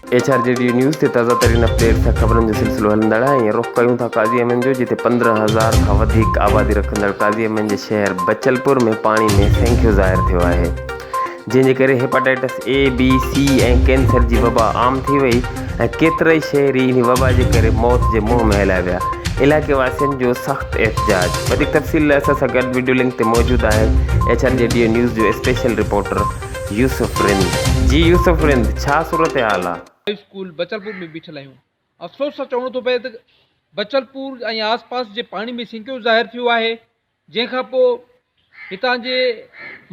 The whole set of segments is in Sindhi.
H R G D news تي تازه ترين اپڊيٽس ۽ خبرن جو سلسلو هلندڙ آهي ۽ رخ ڪيون ٿا قاضي احمد جو جتي 15 هزار کان وڌيڪ آبادي رکندڙ قاضي احمد جي شهر بچلپور ۾ پاڻي ۾ سينکيو ظاهر ٿيو آهي جنهن جي ڪري hepatitis A B C ۽ cancer جي وبا عام ٿي وئي ۽ ڪيترائي شهري انهي وبا جي ڪري موت جي منهن ۾ هليا ويا علائقي واسين جو سخت احتجاج وڌيڪ تفصيل لاء اسان سان گڏ وڊيو لنڪ تي موجود آهي ايڇ آر جي ڊي نيوز جو اسپيشل رپورٽر يوسف رند جي يوسف رند ڇا صورتحال آ؟ هاء اسڪول بچلپور ۾ بيٺل آهيون افسوس سان چوڻو ٿو پئي ته بچلپور ۽ آس پاس جي پاڻي ۾ سينڪيو ظاهر ٿيو آهي جنهن کان پوء هتان جي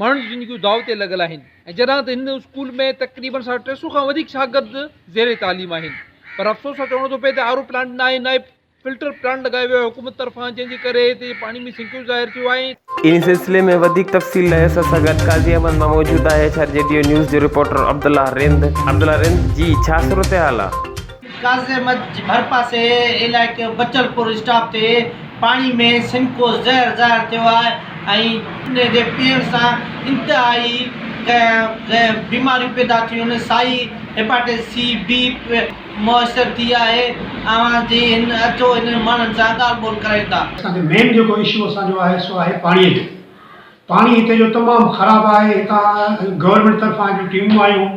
ماڻهن جون زندگيون داء تي لڳل آهن ۽ جڏهن ته هن اسڪول ۾ تقريبن ساڍا ٽي سو کان وڌيڪ شاگرد زير تعليم آهن پر افسوس سان چوڻو ٿو پئي ته آر او پلانٽ ناهي ناهي فلٽر پلانٽ لڳايو ويو آهي حڪومت طرفان جنهن جي ڪري هتي جي پاڻي ۾ سنڪيو ظاهر ٿيو آهي. ان سلسلي ۾ وڌيڪ تفصيل لاء اسان سان گڏ قاضي احمد مان موجود آهي ايڇ آر جي ڊي نيوز جو رپورٽر عبدالله رند عبدالله رند جي ڇا صورتحال آ؟ قاضي احمد جي ڀرپاسي علائقي بچلپور اسٽاپ تي پاڻي ۾ سنڪو زهر ظاهر ٿيو آهي ۽ ان جي پيئڻ سان انتهائي بيماريون پيدا ٿيون آهن سائي هيپاٽائٽس سي بي ميسر ٿي آهي اوهان جي هن اچو هنن ماڻهن سان ڳالهه ٻولهه ڪرايون ٿا. اسان کي مين جيڪو اشو اسان جو آهي سو آهي پاڻي جو پاڻي هتي جو تمام خراب آهي هتان گورنمينٽ طرفان هڪڙيون ٽيمون آيون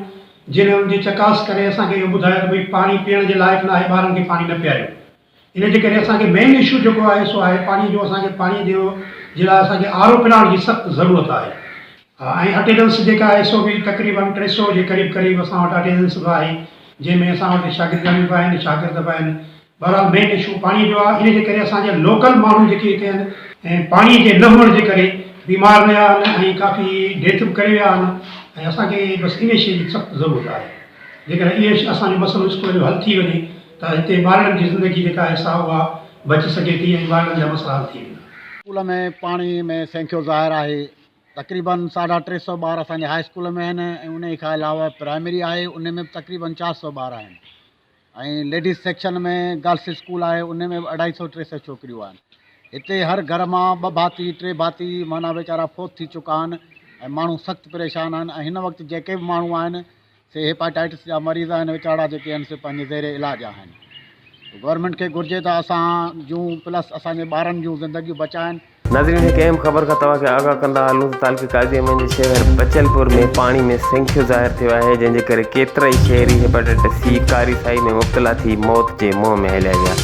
جن ان جي چڪاس ڪري اسان کي اهو ٻڌايو ته ڀئي پاڻي پيئڻ جي لائق ناهي ٻارن کي پاڻي نه پياريو ان جي ڪري اسان کي مين اشو جيڪو آهي سو آهي پاڻي جو اسان کي پاڻي جو جي لاء اسان کي آر او پلانٽ جي سخت ضرورت آهي ۽ اٽينڊنس جيڪا آهي سو به تقريبن 300 جي قريب قريب اسان وٽ اٽينڊنس به آهي جنهن ۾ اسان وٽ شاگردياڻيون به آهن شاگرد به آهن بهرحال مين اشو پاڻي جو آهي ان جي ڪري اسان جا لوڪل ماڻهو جيڪي هتي آهن ۽ پاڻي جي نه هئڻ جي ڪري بيمار رهيا آهن ۽ ڪافي ڊيٿ به ڪري ويا آهن ۽ اسان کي بس ان شي جي سخت ضرورت آهي جيڪڏهن اهي اسان جو مسئلو اسڪول جو حل ٿي وڃي ته هتي ٻارڙن جي زندگي جيڪا آهي سا اها بچي سگهي ٿي ۽ ٻارڙن جا مسئلا حل ٿي ويندا. اسڪول ۾ پاڻي ۾ سينکيو ظاهر آهي تقريبن ساڍا ٽي سئو ٻار اسان جي هاء اسڪول ۾ آهن ۽ انهي کان علاوه پرائمري آهي انهي ۾ به تقريبن چار سئو ٻار آهن ۽ ليڊيز سيڪشن ۾ گرلس اسڪول آهي انهي ۾ به اڍائي سئو ٽي سئو ڇوڪريون آهن هتي هر گهر مان ٻه ڀاتي ٽي ڀاتي معنيٰ ويچارا فوت ٿي چڪا آهن ۽ ماڻهو سخت پريشان آهن ۽ هن وقت جيڪي به ماڻهو آهن سي هيپاٽائٽس جا مريض آهن ويچارا جيڪي آهن سي پنهنجي زير علاج آهن گورنمينٽ کي گهرجي ته اسان جون پلس اسان جي ٻارن جون زندگيون بچائن. ناظرين هڪ اهم خبر کان توهان کي آگاهه ڪندا هلون ته تعلقي قاضي احمد جي شهر بچلپور ۾ پاڻي ۾ سنکيو ظاهر ٿيو آهي جنهن جي ڪري ڪيترائي شهري هيپاٽائٽس سي ڪاري سائي ۾ مبتلا ٿي موت جي منهن ۾ هليا ويا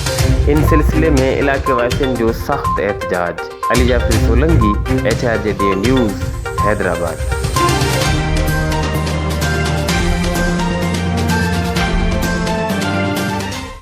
ان سلسلي ۾ علائقي واسين جو سخت احتجاج Ali Jafri Solangi H R G D news Hyderabad.